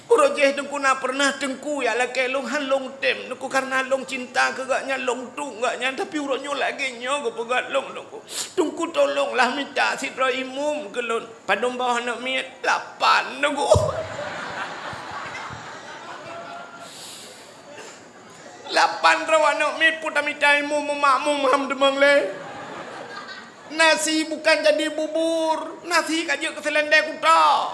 Uroe jih teungku na peureunah teungku jak lakée lôn han lôn tem teungku kareuna lôn cinta keu gobnyan lôn tueng gobnyan tapi uroe nyoe lagée nyoe geupeugét lôn teungku. Teungku tolonglah mita sidroe imum keu lôn. Padum boh aneuk miet? Lapan teungku. Lapan droe aneuk miet peue tamita imum meumakmum ham teumang lé. Nasi bukan jadi bubur, nasi ka jeuet keu seulendé kuta.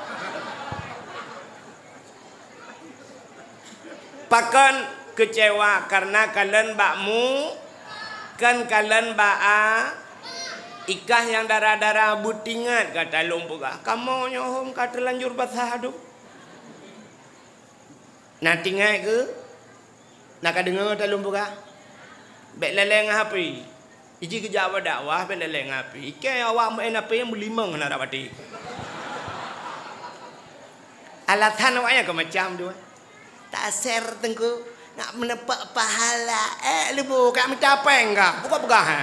Pakon keucewa kareuna kalon bak mu, kon kalon bak a, ikah nyang dara-dara beutingat gata lôn peugah. Kamoe nyoe hom ka teulanjur basah dum. Na tinggai keu? Na ka deungoe talôn peugah? Bék lalée ngon H P. Iji geujak bak dakwah bék lalée ngon H P. Ikée awak meu'en H P meulimong hana rab até. Alasan awaknyan keu macam tu. Taser teungku, nak meuneupok pahala. Eh, leubeh ka mita péng ka. Buka peugah, ha?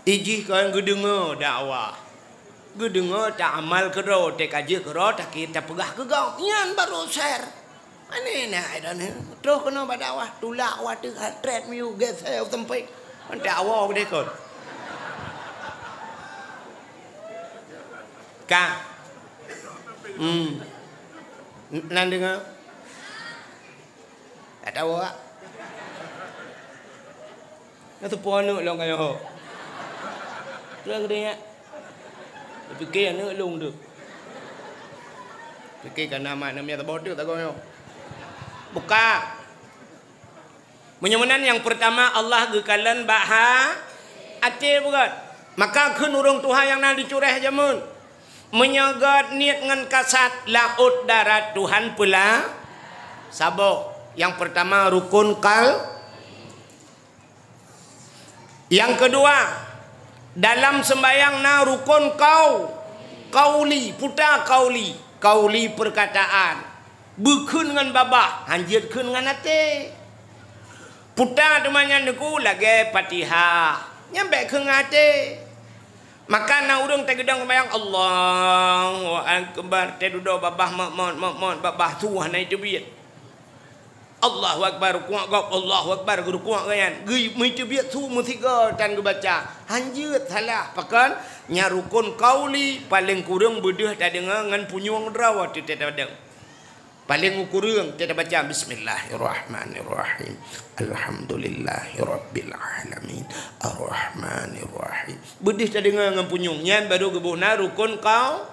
Ijih kon geudeungoe dakwah. Geudeungoe taamal keudroe, teuka jeuet keudroe, takir tapeugah keu gob. Nyan barô syiar. Aneh na ai droeneuh. Troh keunoe bak dakwah, tulak watèe hat treb miyueb geusée u teumpéng. Mantap awak geude kon. Ka. Hmm. N-, nan deungoe. Ka tahu awak. Nyan teupeue aneuk lôn ka nyoe. Peue geudeh nyan? Pike aneuk lôn tu. Pike ka na mak na miet saboh teuk tagoe nyoe. Buka. Meunyoe meunan nyang peurtama Allah geukalon bak ha-, até beugét. Maka kheun ureuëng tuha nyang na di Cureh jameun. Meunyoe gét niet ngon kasat laôt darat Tuhan peula saboh. Nyang peurtama rukun kal-, Nyang keudua, dalam seumbahyang na rukun kau-, kauli, puta kauli, kauli peurkataan. Beukheun ngon babah, hanjeuet kheun ngon até. Puta teuma nyan neuku lagée Fatihah. Nyan bék kheun ngon até. Maka na ureuëng tageudong seumbahyang, Allahu Akbar, teududoe babah mot-mot, mot-mot, babah su hana jiteubiet. Allahu Akbar, rukuk gob, Allahu Akbar, geurukuk gobnyan. Geu-, meuteubiet su meusigoe tan geubaca. Hanjeuet salah, pakon? Nyan rukun kauli, paleng kureueng beudeuh tadeungoe ngon punyueng droe teutab tadeungoe. Paleng kureueng teutab tabaca, Bismillahirrahmanirrahim. Alhamdulillahirabbil alamin. Arrahmanirrahim. Beudeuh tadeungoe ngon punyueng. Nyan barô geuboh na rukun kau-,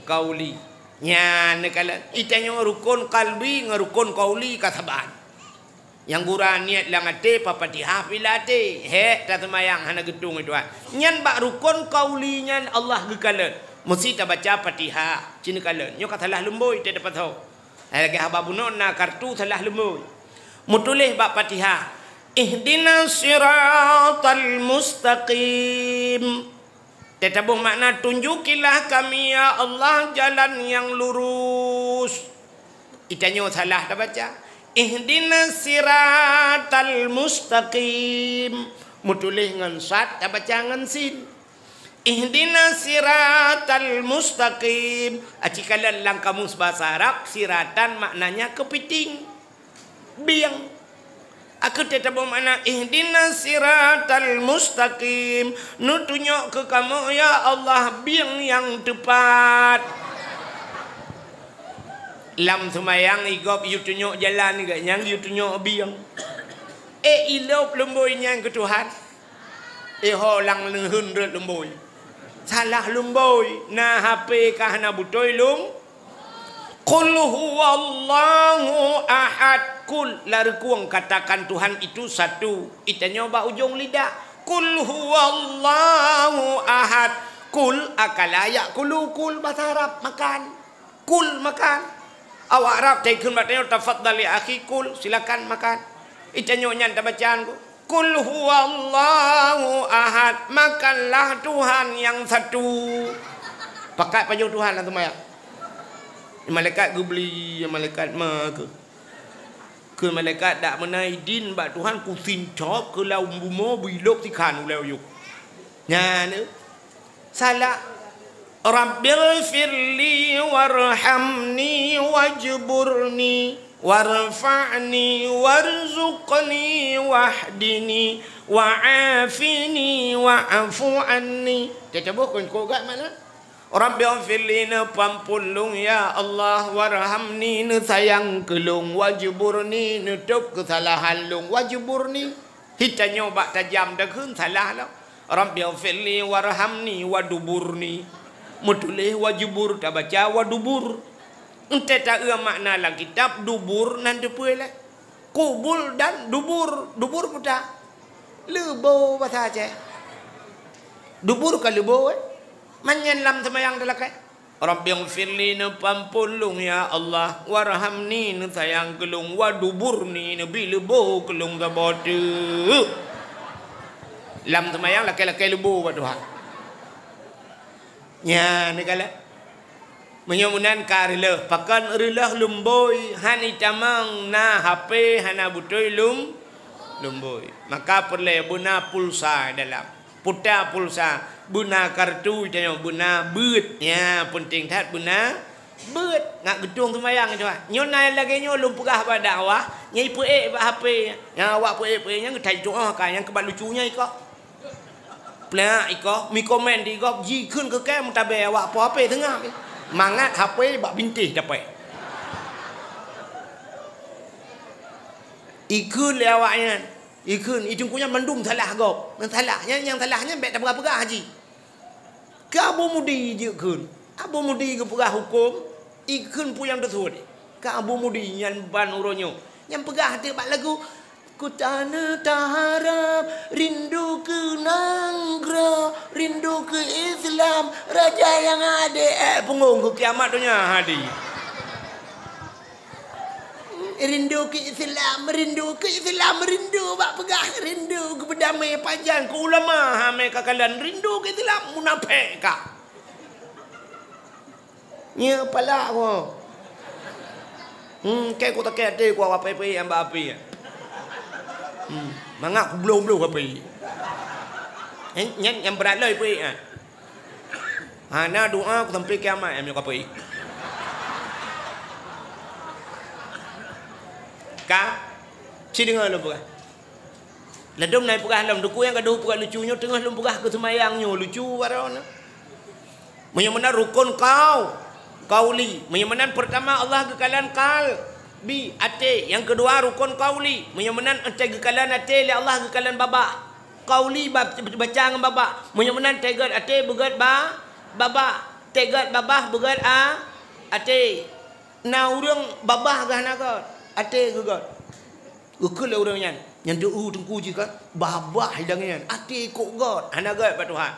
kauli. Nyan neukalon, itanyoe rukun kalbi ngon rukun kauli ka saban. Nyang gura niet lam até, Fatihah pih lam até, hék taseumayang hana geutueng Tuhan. Nyan bak rukun kauli nyan Allah geukalon, meusti tabaca Fatihah, ci neukalon. Nyoe ka salah lumbôi teutab tapasoe. Hai lagée haba bunoe na kartu salah lumbôi. Meutuléh bak Fatihah, Ihdinas siratal mustaqim. Teutab taboh makna, tunjukilah kami, ya Allah, jalan nyang lurus. Itanyoe salah tabaca. Ihdinas siratal mustaqim. Meutuléh ngon sad, tabaca ngon sin. Ihdinas siratal mustaqim. Aci kalon lam kamus basa Arab, siratan maknanya keupiting. Bieng. Aku teutab taboh makna, Ihdinas siratal mustaqim. Neutunyok keu kamoe, ya Allah, bieng nyang teupat. Lam seumayang, i gob yue tunyok jalan, gét nyang yue tunyok bieng. Eh, ilop lumbôi nyan keu Tuhan. Eh, ho lam neuheun rot lumbôi. Salah lumbôi, na HP ka hana beutôi lum-, Qul huwallahu ahad. Qul, lam rukun katakan Tuhan itu satu. Itanyoe bak ujong lidah. Qul huwallahu ahad. Qul akala ya'kulu, qul basa Arab makan. Kul makan. Awak Arab taikheun bak tanyoe, "Tafadhal ya akhi, kul, silakan makan." Itanyoe nyan tabacaan ku, "Qul huwallahu ahad, makanlah Tuhan nyang satu." Pakat pajoh Tuhan lam seumayang. Malaikat geubri, malaikat ma keu. Keu malaikat dak meunan idin bak Tuhan kusincop keu lam bumoe bilop sikhan ulée uyuek. Nyan, eh. Salah. Rabbighfirli warhamni wajburni warfa'ni warzuqni wahdini wa'afini wa'fu anni. Teutabôh kon kok gat mana? Rabbighfirli, neupeuampôn lôn, ya Allah, warhamni, neusayang keu lôn, wajburni, neutôb keusalahan lôn, wajburni. Hi tanyoe bak tajam takheun salah lom. Rabbighfirli warhamni waduburni. Meutuléh wajubur, tabaca wadubur. Entée taeu makna lam kitab dubur nan teupeue lé. Kubul dan dubur. Dubur peue ta? Leubo basa Aceh. Dubur ka leubo, eh? Manyang lam seumayang talakée. Rabbighfirli, neupeuampôn lôn, ya Allah, warhamni, neusayang keu lôn, waduburni, neubi leubo keu lôn saboh teuk. Lam seumayang lakée-lakée leubo bak Tuhan. Nyan neukalon. Meunyoe meunan ka reuloh, pakon reuloh lumbôi, han itamong na HP hana beutôi lum-, lumbôi. Maka peureulée beuna pulsa dalam. Puta pulsa. Beuna kartu tanyoe, beuna beuet. Nyan peunteng that, beuna beuet. Ngat geutueng seumayang nyoe. Nyoe na lagèe nyoe lôn peugah bak dakwah, nyang ipeuék bak H P. Nyang awak peuék-peuék nyan geutai tuoh ka, nyang keubat lucu nyan ikoh. Plak ikoh, mi komen di gob, jikheun keu kèe meutabé awak po H P teungoh. Mangat H P bak bintéh dapet. Ikheun lé awak nyan. Ikheun, i teungku nyan mandum salah gob. Nyang salah nyan, nyang salah nyan bèk tapeugah-peugah jih. Keu Abu Mudi jikheun. Abu Mudi geupeugah hukôm, ikheun peue nyang teusuet. Keu Abu Mudi nyan ban uroe nyoe. Nyang peugah teuk bak lagu, "Ku tanah taharap, rindu keu nanggroe, rindu keu Islam, raja nyang adé, eh, punggong keu kiamat donya hadi." Rindu keu Islam, rindu keu Islam, rindu bak peugah, rindu keu beudamé pajan, keu ulama, ha, mé ka kalon, rindu keu Islam, munafék ka. Nyoe palak ko. Hmm, kèe ku takèe até ku awak peuék-peuék nyang bak api. Hmm, mangat ku bloh-bloh api. Nyan, nyan nyang brat lom peuék nyan. Hana doa ku sampai kiamat nyang ka peuék. Ka? Ci deungö lôn peugah. Ladôm na peugah lom, teungku nyang gadôh peugah lucu nyoe teungoh lôn peugah keu seumayang nyoe lucu baroe na. Meunyoe meunan rukon qau-, qauli. Meunyoe meunan peurtama Allah geukalon qalbi, até. Nyang keudua rukon qauli. Meunyoe meunan até geukalon até lé Allah geukalon babah. Qauli ba-, baca ngon babah. Meunyoe meunan teuh gèt até beugèt ba-, babah. Teuh gèt babah beugèt a-, até. Na ureueng babah geuh hana gèt, até geugèt. Geukheun lé ureueng nyan, nyan deuh teungku jih kan, babah idang nyan, até kok gèt, hana gèt bak Tuhan.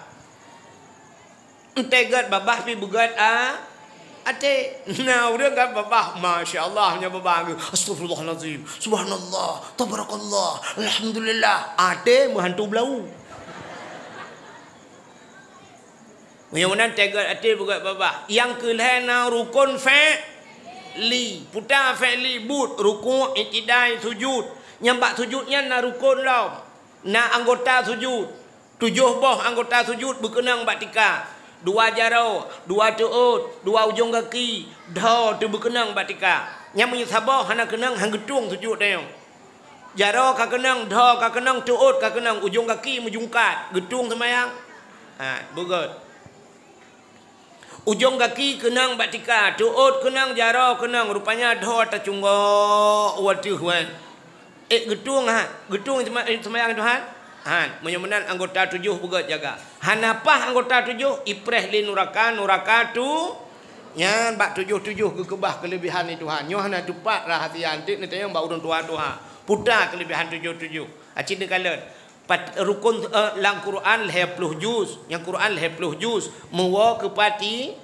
Entèh gèt babah pi beugèt a-, até. Na ureueng kan babah, masya Allah, nyan babah geuh, astagfirullahalazim, subhanallah, tabarakallah, alhamdulillah, até meuhantu beulau. Meunyoe meunan teuh gèt até beugèt babah. Nyang keu lhèe na rukon fi'li. Peue ta fi'li, buet, rukuk, i'tidai, sujud. Nyang bak sujud nyan na rukon lom. Na anggota sujud. Tujoh boh anggota sujud beukeunong bak tika. Dua jaroe, dua teuôt, dua ujong gaki, dhoe teubeukeunong bak tika. Nyang meunyoe saboh hana keunong, han geutueng sujud tanyoe. Jaroe ka keunong, dhoe ka keunong, teuôt ka keunong, ujong gaki meujungkat, geutueng seumayang. Ha, beugèt. Ujong gaki keunong bak tika, teuôt keunong, jaroe keunong, rupanya dhoe tacunggok u ateueh, wèh. Eh, geutueng, ha, geutueng seuma-, eh, seumayang Tuhan. Ha, meunyoe meunan anggota tujoh beugèt jaga. Hana paih anggota tujoh, ipreh lé nuraka, nuraka tu Nyan bak tujoh-tujoh geukeubah keuleubehan di Tuhan. Nyoe hana teupat rahsia, enteuk neutanyong bak ureueng tuha-tuha. Peue ta keuleubehan tujoh-tujoh? Aci neukalon. Pat-, rukon, eh, lam Quran lhèe ploh juz. Nyang Quran lhèe ploh juz. Meuwoe keu Fati-,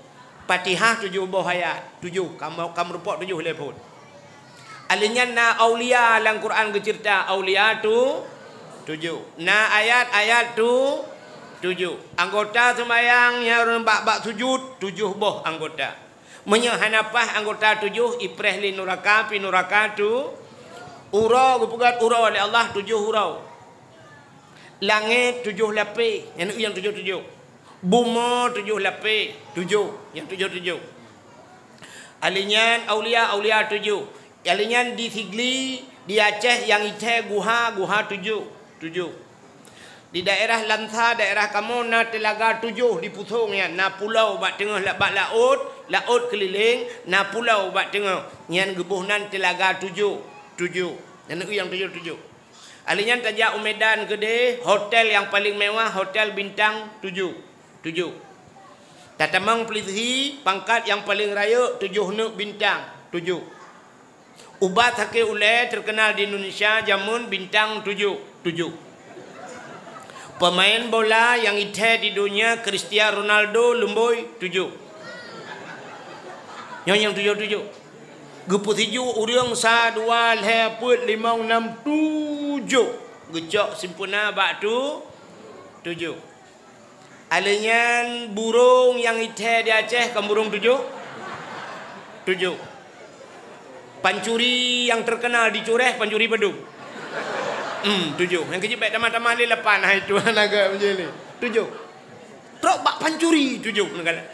Fatihah tujoh boh ayat. Tujoh. Kamoe, kamoe rupok tujoh lhèe phon. Alheuh nyan na aulia lam Quran geuceurita. Aulia tu tujoh. Na ayat-ayat tu tujoh. Anggota seumayang nyang bak, bak sujud, tujoh boh anggota. Meunyoe hana paih anggota tujoh, ipreh lé nuraka, pi nuraka tu, uroe geupeugöt uroe lé Allah tujoh uroe. Langét tujoh lapéh, nyan nyang tujoh-tujoh. Bumoe tujoh lapéh, tujoh, nyang tujoh-tujoh. Alheuh nyan aulia, aulia tujoh. Alheuh nyan di Sigli, di Aceh nyang ithèe guha, guha tujoh, tujoh. Di daerah Lansa, daerah kamoe na teulaga tujoh di Pusong nyan, na pulo bak teungoh la-, bak laôt, laôt keulileng, na pulo bak teungoh. Nyan geuboh nan teulaga tujoh, tujoh. Nyan nyang tujoh-tujoh. Alheuh nyan tajak u Medan keudéh, hotel nyang paleng mewah, hotel bintang tujoh, tujoh. Tatamong Plitshi, pangkat nyang paleng rayeuk, tujoh neuk bintang, tujoh. Ubat sakét ulèe teukeunal di Indonesia jameun bintang tujoh, tujoh. Peumaén bola nyang ithèe di donya Cristiano Ronaldo leumbôi tujoh. Nyoe nyang tujoh-tujoh. Geupeutujôh ureueng sa, dua, lhèe, peuet, limong, nam, tujoh. Geucok sempurna bak tu, tujoh. Alheuh nyan burông nyang ithèe di Aceh kon burông tujoh? Tujoh. Pancuri nyang teukeunal di Cureh, pancuri padum? Hmm, tujoh. Nyang keujeuet bèk tamah-tamah lé lapan, hai tuan agam je lé. Tujoh. Trok bak pancuri tujoh neukalon.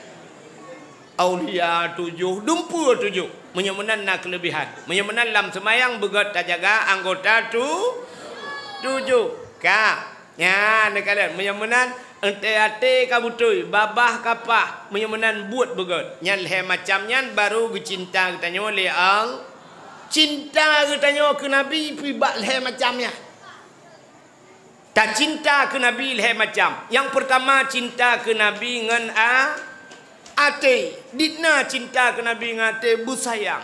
Aulia tujoh, dumpeue tujoh. Meunyoe meunan na keuleubihan. Meunyoe meunan lam seumayang beugöt tajaga anggota tu, tujoh. Ka. Nyan neukalon. Meunyoe meunan, até-até ka beutôi, babah ka paih. Meunyoe meunan buet beugöt. Nyan lhèe macam nyan baru geucinta geutanyoe lé Allah. Cinta geutanyoe keu Nabi pih bak lhèe macam nyan. Tacinta keu Nabi lhèe macam. Nyang peurtama, cinta keu Nabi ngon a-, até. Dit na cinta keu Nabi ngon até beusayang.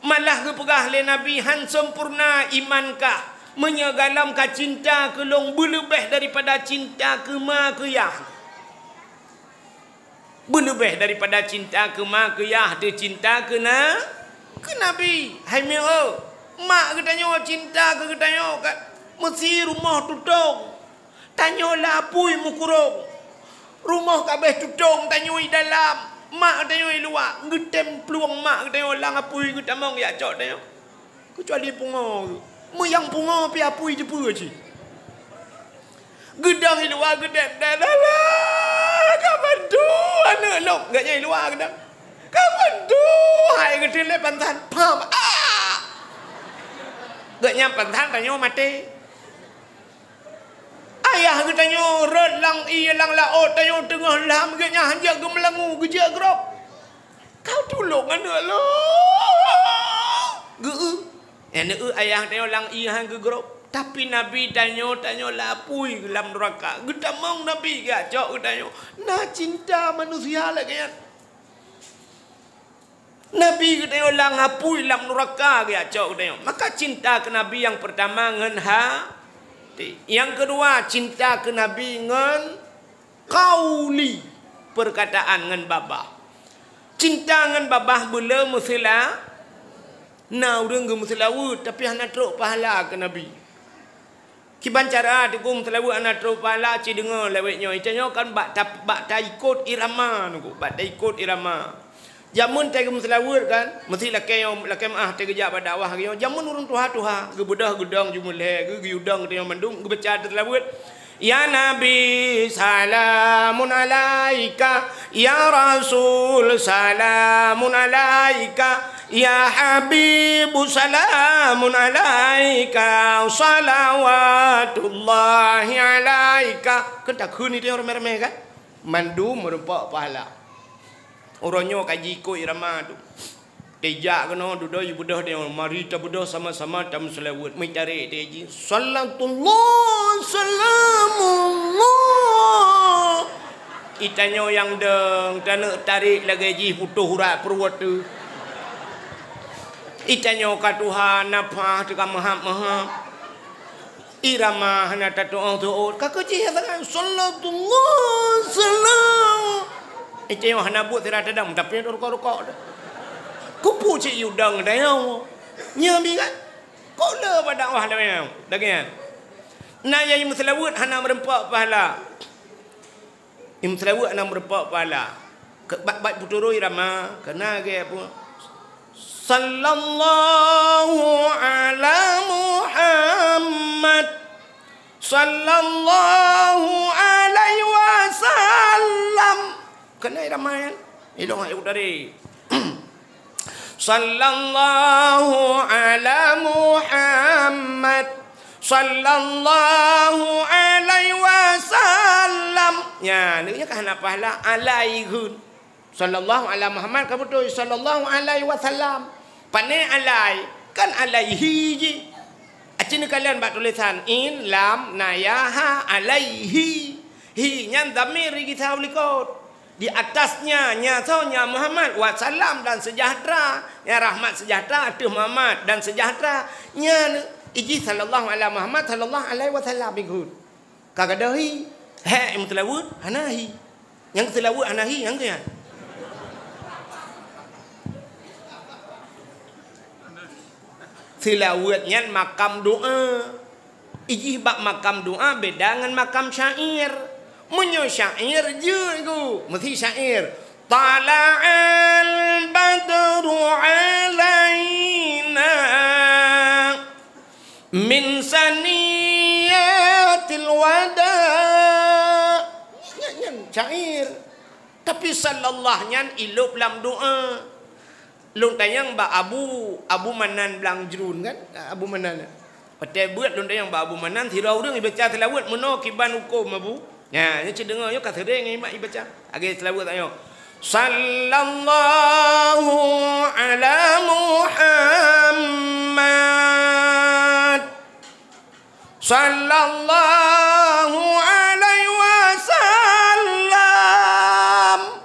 Malah geupeugah lé Nabi, "Han seumpurna iman kah, meunyoe galom ka cinta keu lôn beuleubeh daripada cinta keu ma keu yah." Beuleubeh daripada cinta keu ma keu yah, teucinta keu na-, keu Nabi. Hai miet, mak geutanyoe cinta keu geutanyoe ka meusi rumoh tutong. Tanyoe lam apui meukurong. Rumoh ka abéh tutong, tanyoe i dalam. Mak geutanyoe i luwa, geutem plueng mak geutanyoe lam apui geutamong jak cok tanyoe. Keucuali pungo geuh. Meuyang pungo pih apui jeupeue cit. Geudong i luwa geudeb-deb, "Alah, ka meudoh aneuk lôn." Gobnyan i luwa geudong. "Ka meudoh," hai geutreun lé pansan. Pam! Ah! Gobnyan pansan tanyoe maté. Ayah geutanyoe rhot lam ié lam laôt, tanyoe teungoh lam, gobnyan hanjeuet geumeulangue, geujeuet grob. "Ka tulông aneuk lôn!" Geu-eu. Nyang neu-eu ayah tanyoe lam ié han geugrob. Tapi Nabi tanyoe, tanyoe lam apui lam nuraka. Geutamong Nabi geujak cok geutanyoe. Na cinta manusia lagèe nyan. Nabi geutanyoe lam apui lam nuraka geujak cok geutanyoe. Maka cinta keu Nabi nyang peurtama ngon ha-, até. Nyang keudua, cinta keu Nabi ngon qauli, peurkataan ngon babah. Cinta ngon babah beu le meuseula-, na ureueng geumeuseulaweuet, tapi hana trok pahala keu Nabi. Kiban cara teungku meuseulaweuet hana trok pahala, ci deungoe lawét nyoe. Ita nyoe kan bak ta-, bak taikot irama teungku, bak taikot irama. Jameun tai geumeuseulaweuet kan, meusi lakèe nyoe, lakèe meu'ah tai geujak bak dakwah nyoe. Jameun ureueng tuha-tuha, geubeudôh geudong jumeulee, geu-, geuyue dong geutanyoe mandum, geubaca teuseulaweuet. Ya Nabi, salamun alaika. Ya Rasul, salamun alaika. Ya Habibu, salamun alaika. Salawatullahi alaika. Kan takheun itu nyang ramé-ramé kan? Mandum meureumpok pahala. Uroe nyoe ka jiikot irama tu. Tijak keunoe dudoe ibeudôh deungon, mari tabeudôh sama-sama tameuseulaweuet. Meutarek teuh jih, "Sallatullah, salamullah." Itanyoe nyang dong, taneuk tarek lagèe jih putôh urat pruet teuh. Itanyoe ka tuha, nafah teuh ka meuhab-meuhab. Irama hana tatu'oh-tu'oh, ka keuh jih hana, "Sallatullah, salam." Itanyoe hana buet sira tadong, tapi rukok-rukok. Kupu cit yudang dayong. Nyoe bi kan? Kok le bak dakwah lagèe nyan? Lagèe nyan. Na nyang meuseulaweuet hana meureumpok pahala. Nyang meuseulaweuet hana meureumpok pahala. Keu, bak, bak putôh irama, keu na gèt pun. Sallallahu ala Muhammad. Sallallahu alaihi wasallam. Keu na irama nyan. Ilong ayat tadi. Sallallahu ala Muhammad. Sallallahu alaihi wasallam. Nya, nyan ka hana pahala alaihi. Sallallahu ala Muhammad ka beutôi, sallallahu alaihi wasallam. Pane alai, kan alaihi jih. Aci neukalon bak tulisan in, lam, na, ya, ha, alaihi. Hi nyan dhamir gisa u likot. Di atasnya, nya soe, nya Muhammad, wasallam dan sejahtera. Nya rahmat sejahtera ateueh Muhammad dan sejahtera. Nya ijih sallallahu ala Muhammad sallallahu alaihi wasallam ikot. Ka gadôh hi. Hek nyang meuseulaweuet hana hi. Nyang seulaweuet hana hi, nyang keu nyan. Seulaweuet nyan makam doa. Ijih bak makam doa beda ngon makam syair. Meunyoe syair jeuet ku, meusi syair. Tala'al badru alaina min saniyatil wada. Nyan, nyan. Syair. Tapi sallallahu nyan ilop lam doa. Lôn tanyong bak Abu, Abu Manan Blang Jrun kan? Abu Manan. Watèe beuet lôn tanyong bak Abu Manan, sidroe ureueng ibaca seulaweuet meunoe kiban huköm Abu. Nyan, nyoe cit deungoe nyoe ka seuréng nyan ibaca. Lagèe seulaweuet tanyoe. Sallallahu ala Muhammad. Sallallahu alaihi wasallam.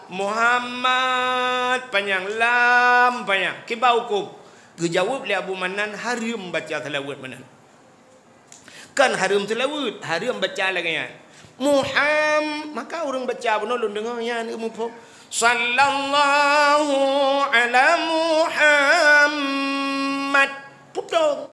Muhammad panyang, lam panyang. Kiban huköm? Geujaweueb lé Abu Manan, hareuem baca seulaweuet meunan. Kon hareuem seulaweuet, hareuem baca lagèe nyan. Muham-, maka ureueng baca bunoe lôn deungoe nyan muphom. Sallallahu ala Muhammad. Putong.